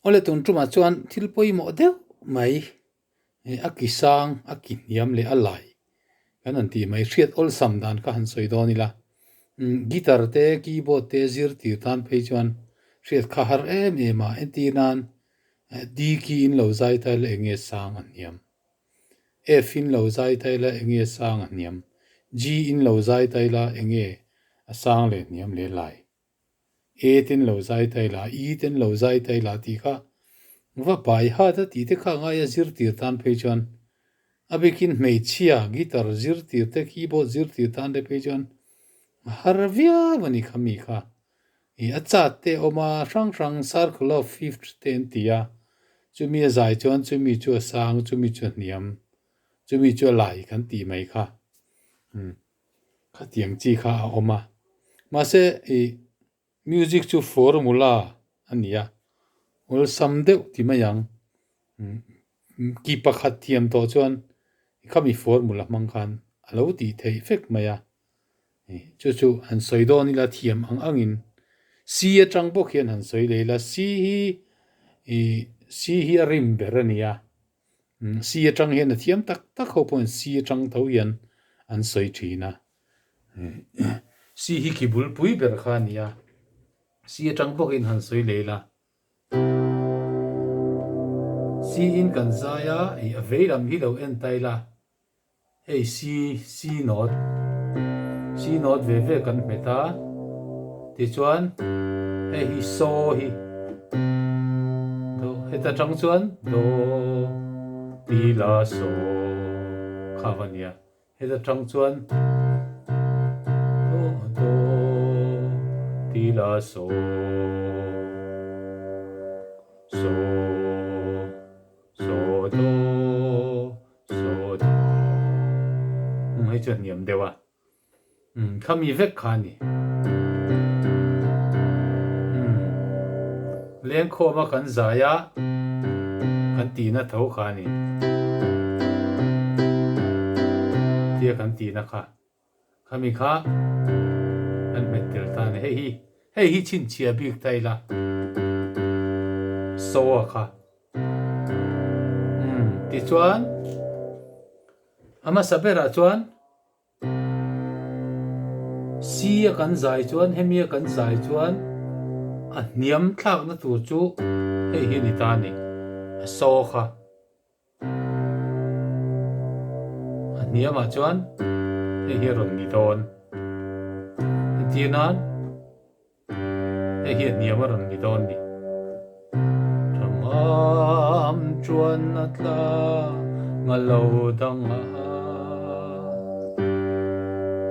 Awle tun tumah chuan thil pawimawh deuh mai a ki sang, a ki hniam leh a lai kan han tih mai hriat awlsam dan kha han sawi dawn ila. Guitar te, keyboard te zirtir tan phei chuan hriat kha har em em a, entir nan D key in lo zai ta ila eng nge sang a hniam. F in lo zai ta ila eng nge sang a hniam. G in lo zai ta ila eng nge a sang leh hniam leh lai. E ten lo zai ta ila, I ten lo zai ta ila tih kha va pai hat a tih te kha ngai a zirtir tan phei chuan a bikin hmeichhia guitar zirtir te keyboard zirtir tan te phei chuan a har viau a ni kha mi kha. I a chat te a awm a, hrang hrang circle of fifth te an ti a, chumi a zai chuan chumi chu a sang chumi chu a hniam chumi chu a lai kan tih mai kha. Khatiang chi kha a awm a. Mahse i music chu formula a ni a, awlsam deuh ti mai ang. Ki pakhat thiam tawh chuan khami formula hmang khan a lo tih theih vek mai a. Chu chu han sawi dawn ila thiam ang angin C atang bawk hian han sawi leh ila C hi i C hi a rim ber a ni a. C atang hian a thiam tak tak ho pawhin C atang tho hian an sawi thin a. C hi ki bulpui ber kha a ni a, C atang bawkin han sawi leh ila. C in kan zai a, ih a vei lam hi lo en ta ila. Hei C, C note, C note ve ve kan hmet a, tichuan hei hi so hi do heta tang chuan do ti la so kha va nia, heta tang chuan do do ti la so so so do. Saw ta umm hei chu a hniam deuh a umm khami vek kha a ni umm lengkhawm a kan zai a kan tihna tho kha a ni tia kan tihna kha khami kha kan hmet tel ta a ni hei hi hei hi chhinchhiah bik ta ila saw a kha. Umm tichuan a hmasa berah chuan C a kan zai chuan hemi a kan zai chuan a hniam thlakna tur chu hei hi a ni ta a ni a saw kha a hniamah chuan hei hi a rawn ni dawn entir nan. Hei hi a hniam a rawn ni dawn ni. Thamam chuan a tla nga lo dang a.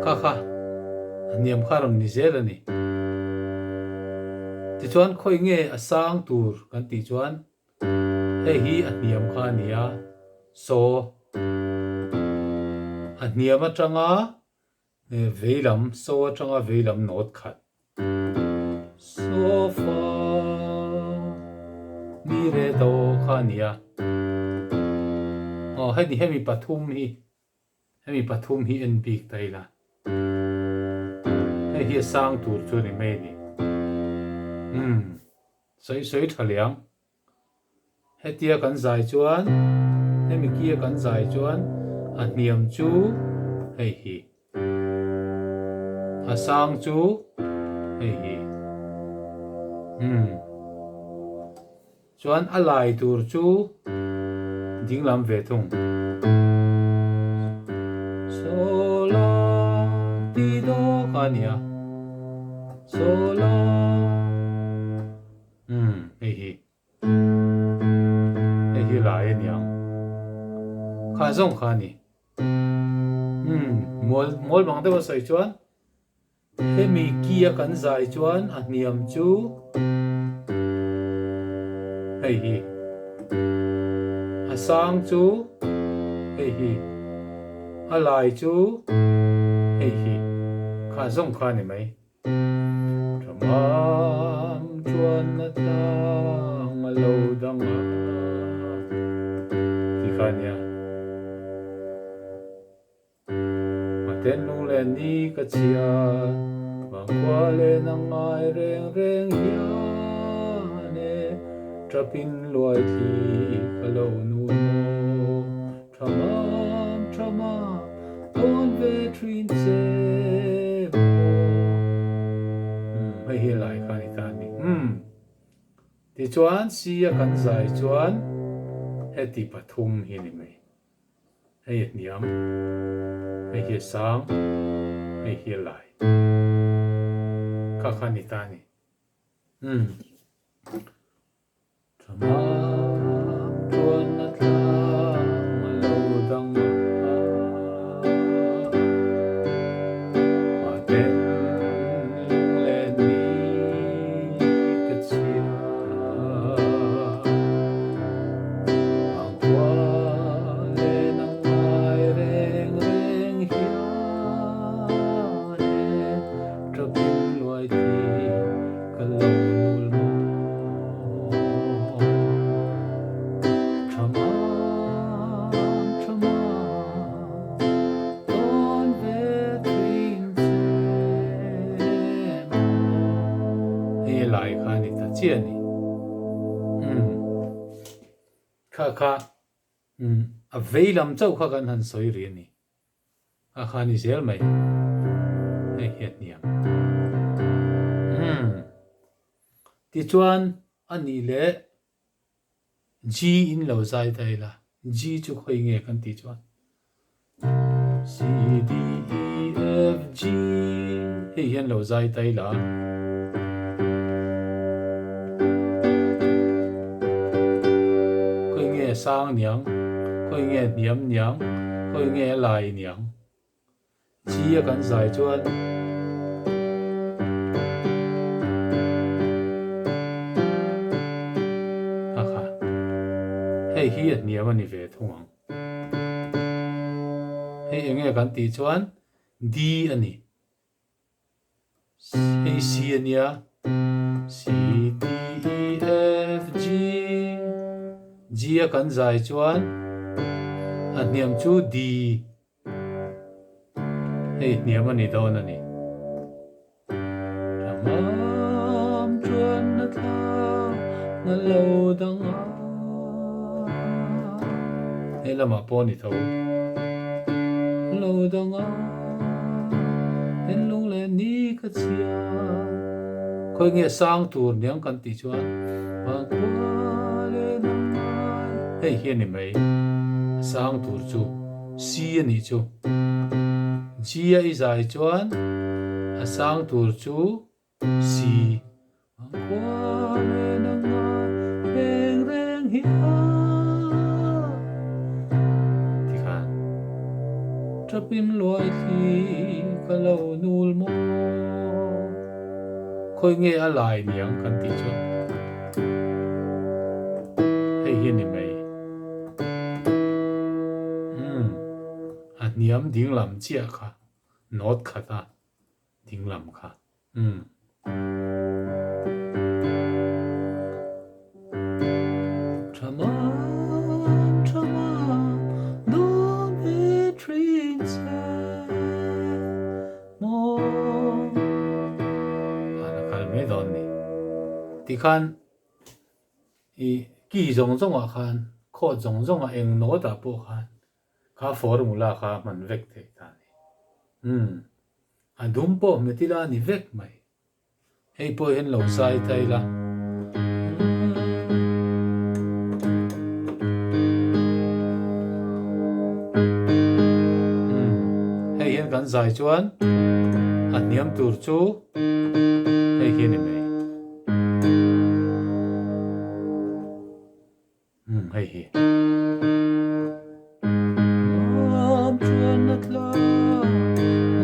Kha kha a hniam kha a rawn ni zel a ni. Tichuan khawi nge a sang tur kan tih chuan hei hi a hniam kha a ni a. Saw a hniam atanga Veilam, so atanga veilam nawt khat. Sofa mi re do kha a ni a. Aw hemi hemi pathum hi hemi pathum hi en bik ta ila. Hei hi a sang tur chu a ni mai a ni. Umm sawi sawi tha liang. Hetia kan zai chuan, hemi kia kan zai chuan a hniam chu hei hi, a sang chu hei hi. Umm. Chuan a lai tur chu dinglam ve thung. Sola ti dawk a nia. Sola. Umm hei hi hei hi lai a niang kha zawng kha a ni umm mual mual bang deuh a sawi chuan hemi ki a kan zai chuan a hniam chu hei hi a sang chu hei hi a lai chu hei hi kha zawng kha a ni mai. Thamam chuan a tlang a lo dang a ti kha a nia. Maten lunglen ni ka chhia, vangkhua len a ngai reng reng hian e. Ṭapin luai thli ka lo nul maw? Ṭha mam, ṭha mam, tawn ve ṭhin che maw? Umm, hei hi lai kha a ni ta a ni. Umm. Tichuan, C a kan zai chuan heti pathum hi a ni mai. Hei a hniam, hei hi a sang, hei hi a lai. Kha kha a ni ta a ni. Umm. Thamam chuan a tlang a lo dang a, Mahten lung leh ni ka chhia. Ang khua leh nang ngai reng reng hian e, Ṭapin luai thi ka lo nul maw? Ṭha mam, ṭha mam, tawn ve ṭhin che maw? Hei lai kha a ni ta chiah a ni. Umm, kha kha, umm, a vei lam chauh kha kan han sawi rih a ni. A kha ni zel mai. Hei hi a hniam. Umm. Tichuan a nih leh G in lo zai ta ila. G chu khawi nge kan tih chuan C D E F G hei hian lo zai ta ila. Khawi nge sang niang, khawi nge hniam niang, khawi nge lai niang. Chi a kan zai chuan. A kha, hei hi a hniam a ni ve thung ang. Hei eng nge kan tih chuan D a ni. Hei C a nia, C, D, E, F, G, G a kan zai chuan a hniam chu D, hei hniam a ni dawn a ni. Thamam chuan na thla na lo dang a, hei lamah pawh a ni tho, lo dang a. Thinlung leh ni ka chhia. Khawi nge sang tur niang kan tih chuan Vangkhua leh hnam ngai. Hei hi a ni mai. A sang tur chu C a nih chu. G a i zai chuan a sang tur chu Si ang khua leh nang ngai reng reng hi a tikhan tap in luai thli ka lo nul maw khawi nge a lai niang kan tih chuan hei hi a ni mai umm a hniam ding lam chiah kha note khat a ding lam kha. Umm. Tha mam, tha mam, dawn ve thin che maw. Khan a kal mai dawn ni. Tikhan i ki zawng zawngah khan, khawt zawng zawngah eng note ah pawh khan kha formula kha a hman vek theih ta a ni. Umm. A dum pawh hmet ila a ni vek mai. Hei pawh hian lo zai ta ila. Hei hian kan zai chuan a hniam tur chu hei hi a ni mai. Umm hei hi. Mam chuan a tla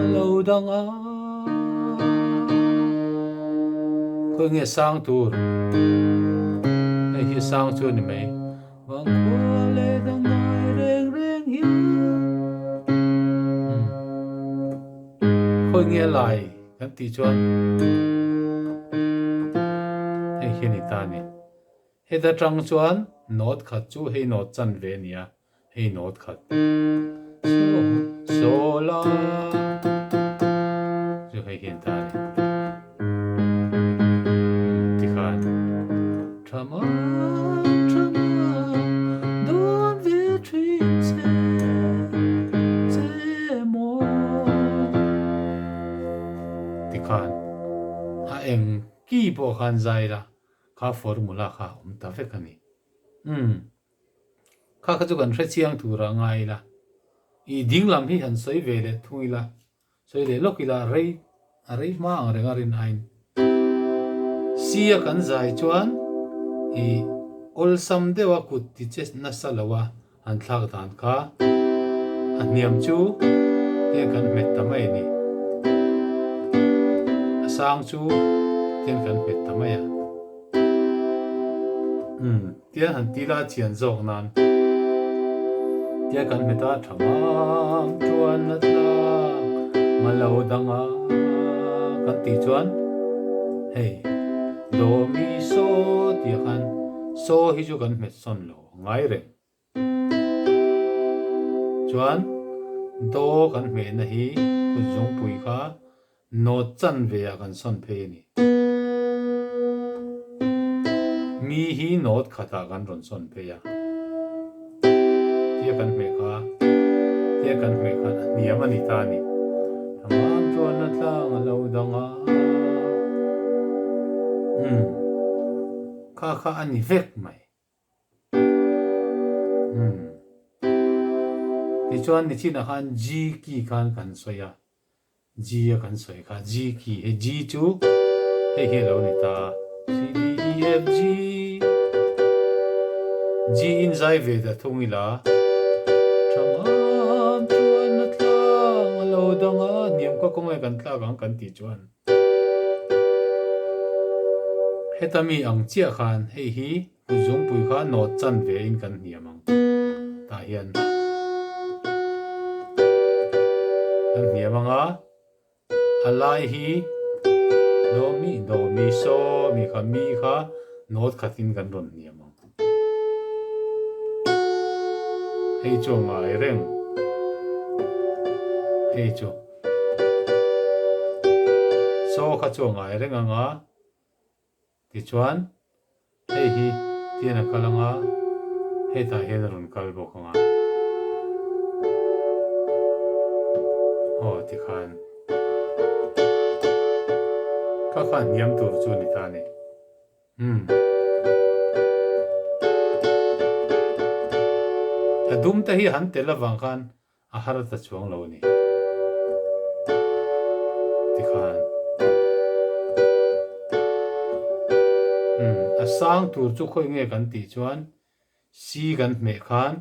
a lo dang a. Khawi nge sang tur? Hei hi sang chu a ni mai. Vangkhua leh dang ngai reng reng hian. Umm khawi nge lai kan tih chuan hei hi a ni ta a ni. Heta tang chuan note khat chu hei note chan ve a ni a, hei note khat so so la chu hei hian ta a ni. Tikhan tha. Thamam thamam dawn ve thin che che maw. Tikhan a eng ki pawh khan zai la kha formula kha a awm ta vek a ni. Umm kha kha chu kan hre chiang tur a ngai ila i ding lam hi han sawi ve leh thung ila Sawi leh lawk ila rei a rei hma ang reng a rin aiin si a kan zai chuan i awlsam deuh a kut ti che nasa lo a han thlak dan kha a hniam chu tiang kan hmet ta mai a ni. A sang chu tiang kan hmet ta mai a. Umm tiang han ti la chian zawk nan tiang kan hmet a tha mam chuan a tlak ma lo dang a kan tih chuan hei do mi saw tih khan saw hi chu kan hmet sawn lo ngai reng. Chuan do kan hmehna hi kut zungpui kha nawt chan ve ah kan sawn phei a ni. Mi hi nawt khat ah kan rawn sawn phei a. Tia kan hmeh kha, tia kan hmeh khan a hniam a ni ta a ni. Thamam chuan a tlang a lo dang a. Umm, kha kha a ni vek mai. Umm. Tichuan nichinah khan G key khan kan sawi a, G a kan sawi kha G key hei G chu hei hi a lo ni ta a, C D E F G G in zai ve ta thung ila Thamam chuan a tlang a lo dang a, hniam kha kawng e kan tlak ang kan tih chuan. Heta mi ang chiah khan hei hi kut zungpui kha nawt chan ve in kan hniam ang tah hian kan hniam ang a, a lai hi do mi do mi saw mi kha mi kha nawt khat in kan rawn hniam ang. Hei chu a ngai reng hei chu. Saw kha chu a ngai reng ang a, tichuan hei hi tian a kal ang a, hetah hian a rawn kal bawk ang a. Aw tikhan kha kha hniam tur chu a ni ta a ni. Umm. A dum te hi han tel avang khan A har ta chuang lo a ni. Tikhan. Umm, a sang tur chu khawi nge kan tih chuan si kan hmeh khan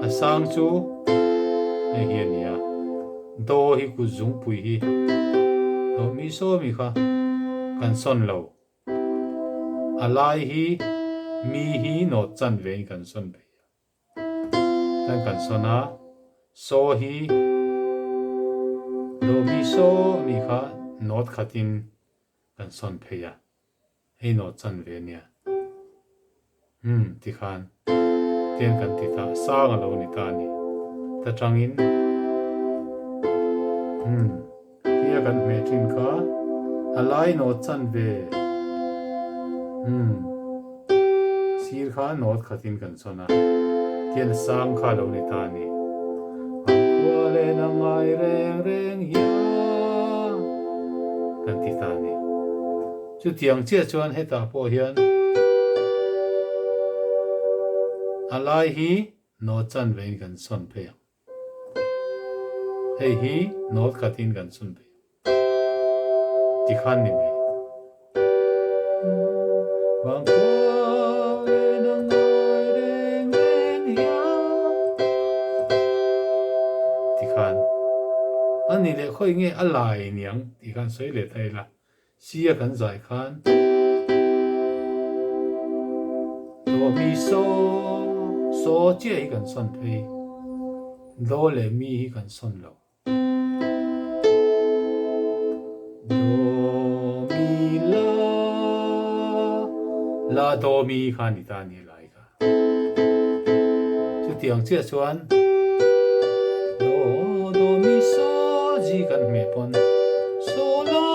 a sang chu hei hi a ni a, do hi kut zungpui hi do mi saw mi kha kan sawn lo. A lai hi mi hi nawt chan ve in kan sawn phei a. Kan kan sawn a, saw hi do mi saw a nih kha nawt khatin kan sawn phei a, hei nawt chan ve ania. Umm tikhan tian kan ti ta, sang a lo ni ta a ni. Ta tangin umm tia kan hmeh thin kha a lai nawt chan ve. Umm. Sir kha nawt khatin kan sawn a, tian sang kha lo ni ta a ni. Ang khua len a ngai reng reng hian kan ti ta a ni. Chutiang chiah chuan hetah pawh hian a lai hi nawt chan vein kan sawn phei ang. Hei hi nawt khatin kan sawn phei ang. Tikhan ni mai. Vangkhua len a ngai reng reng hian. Tikhan a ni leh khawi nge a lai niang tih khan sawi leh ta ila. Si a kan zai khan do mi saw saw chiah hi kan sawn phei. Do leh mi hi kan sawn lo. Do mi la la do mi kha ni ta ni lai kha. Chutiang chiah chuan do do mi so ji kan hmeh pawn so la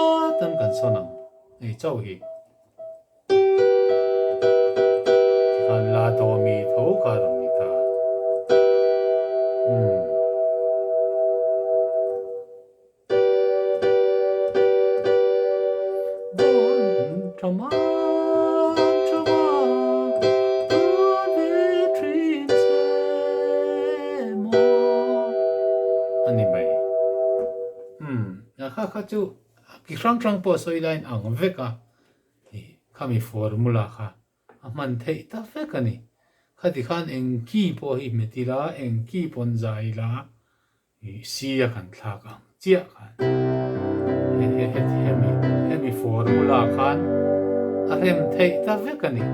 tan kan sawn ang hei chauh hi. tho kha a rawn ni ta. Umm. A ni mai. Umm, kha kha chu ki hrang hrang pawh sawi laiin ang vek a, khami formula kha a hman theih ta vek a ni. Khati khan eng ki pawh hi hmet ila, eng ki pawn zai ila, C a kan thlak ang chiah khan hemi hemi formula khan a rem theih ta vek a ni.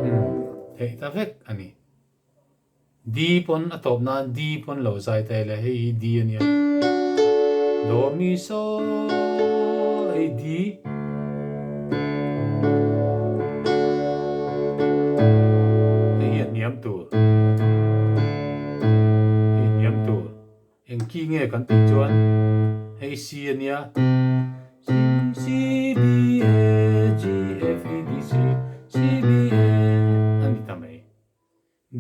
Umm theih ta vek a ni. D pawn a tawp nan D pawn lo zai ta ila hei hi D a nia. Do mi so hei D. Hei hi a hniam tur. Hei hniam tur. Eng ki nge kan tih chuan hei C a nia. C, C, B, A, G, F, E, D, C, C, B, A a ni ta mai.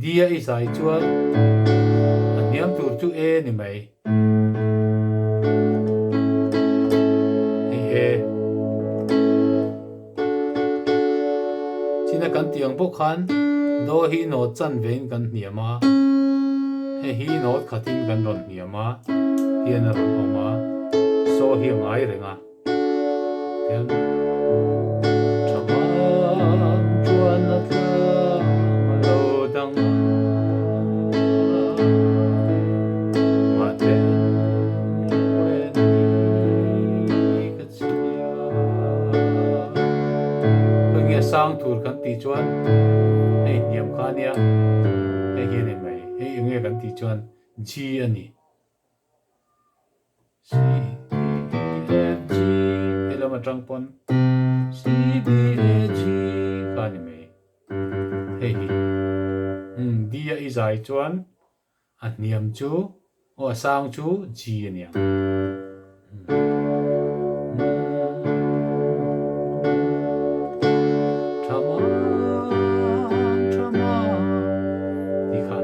D a i zai chuan a hniam tur chu A ni mai. Hei A. China kan tih ang bawk khan Do hi note chan vein kan hniam a, hei hi note khatin kan rawn hniam a, hian a rawn awm a, saw hi a ngai reng a. Tian tha mam chuan a tlang a lo dang a, mahten lunglen ni ka chhia. Khawi nge sang tur kan tih chuan hei hniam kha ania, hei hi a ni mai, hei eng nge kan tih chuan G a ni. C D E F G hei lam atang pawn C B A G kha a ni mai, hei hi umm D a i zai chuan A hniam chu aw a sang chu G a niang. Tha mam, tha mam tih kha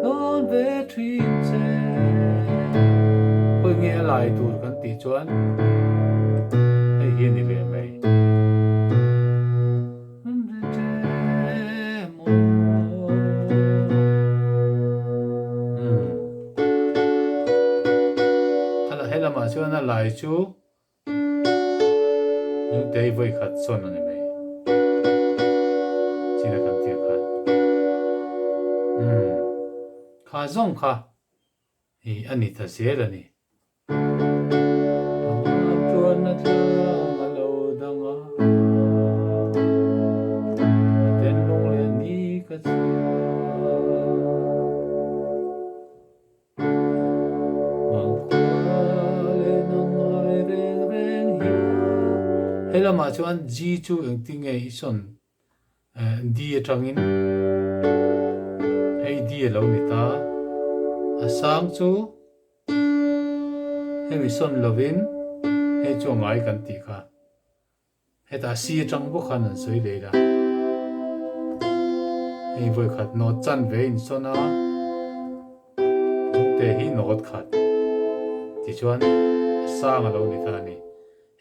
dawn ve thin che. Khawi nge a lai tur kan tih chuan hei hi a ni leh mai. Helamah chuan a lai chu Lungtei vawi khat sawn a ni mai. China kan tih khan. Kha zawng kha a ni ta zel a ni. Chuan a tlang a lo dang a, a ten lung leh ni ka chhia. Mangkhua leh nang ngai reng reng hian. He lamah chuan G chu engtin nge i sawn D atangin hei D a lo ni ta, a sang chu hemi sawn lovin hei chu a ngai kan tih kha, hetah C atang bawk khan an sawi leh ila, hei vawikhat note chan ve a insawn a, chungte hi note khat tichuan a sang a lo ni ta a ni.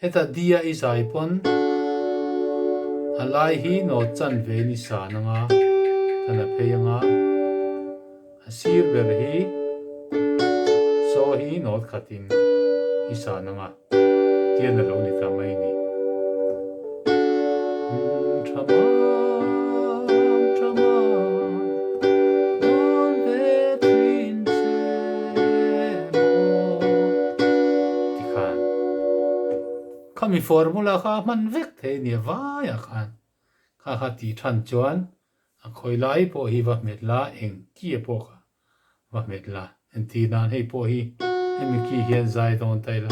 Heta D a i zai pawn a lai hi note chan ve ni san anga than a phei anga a sir ber hi saw hi note khatin i san anga tian a lo ni ta mai ni. Tha mam, tha mam, dawn ve thin che maw tikhan. Khami formula kha a hman vek thei nia vaiah khan kha kha tih than chuan a khawi lai pawh hi va hmet la eng ki pawh kha va hmet la entir nan hei pawh hi hemi ki hian zai dawn ta ila.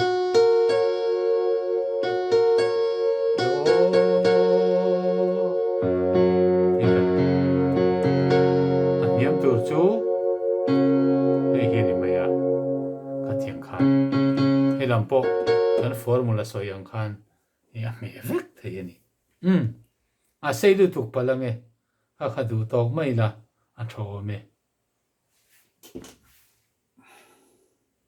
A hniam tur chu hei hi a ni mai a ka thiam khan hei lam pawh kan formula sawi ang khan a hmeh vek thei a ni. Umm a sei lutuk palh ange. Kha kha duh tawk mai la a tha awm e.